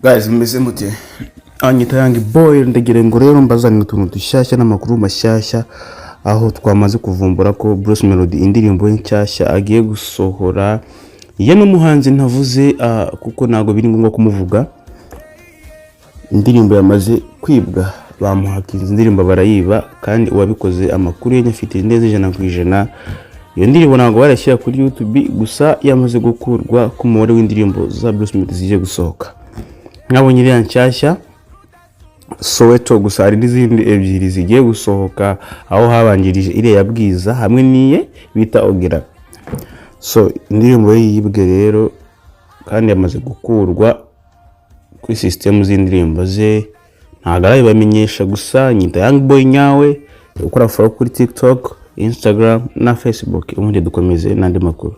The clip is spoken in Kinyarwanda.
Guys, mumeze mute? Anyita Young Boy. Ndagira ngo rero mbazanire utuntu dushyashya n'amakuru mashyashya, aho twamaze kuvumbura ko Bruce Melody indirimbo ye nshyashya agiye gusohora ye n'umuhanzi ntavuze, kuko ntabwo biri ngombwa kumuvuga. Indirimbo yamaze kwibwa, bamuhakinze indirimbo barayiba, kandi uwabikoze amakuru ye nyafite neza 100%. Iyo ndirimbo ntabwo barashyira kuri YouTube, gusa yamaze gukurwa ku mubare w'indirimbo za Bruce Melody zigiye gusohoka. Mwabonye iriya nshyashya Soweto, gusa hari n'izindi ebyiri zigiye gusohoka, aho habanjirije iriya ya Bwiza hamwe n'iye bita Ogera. So indirimbo ye yibwe rero kandi yamaze gukurwa kuri sisitemu z'indirimbo ze, ntabwo arabibamenyesha. Gusa nyita Young Boy nyawe, ukora follow kuri TikTok, Instagram na Facebook, ubundi dukomeze n'andi makuru.